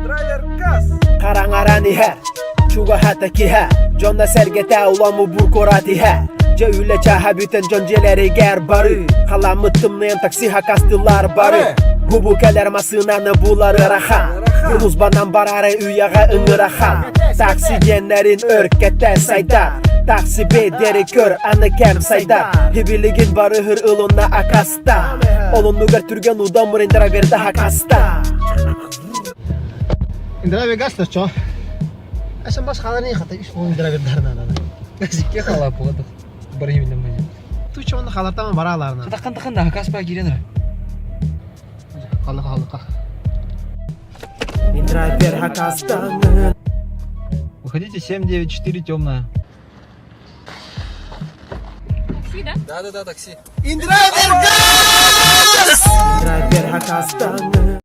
Драйвер газ! Хараҥаран иһэр, чугаһата киһэ, дьоно-сэргэтэ улам убур куорат иһэ. Дьэ үлэ чааһа бүтэн дьон дьиэлэригэр бары, халаммыт тымныйан такси хакастыылар бары. Бу кэлэр массыынаны булар ыарахан, Улусбанан бараары үйэҕэ ыҥырахан. Такси диэннэрин өр кэтэ сайдар, такси бэйдери көр аны кэм сайдар. Хибилигин барыһыр ылынна акаста, Олуннугар түргэн удамыр индрайверда хакаста. Индрайвер газ то Асан бас халаны хата үс он индрайвердарна Зикке хала буладык. Барыйым мен. Туча оны халартама бараларына. Таққан таққан да хакас ба кирен. Халы халыка. Индрайвер хакастаны. Выходите 794 темная. Такси, да? Да, да, да, такси. Индрайвер газ! Индрайвер хакастаны.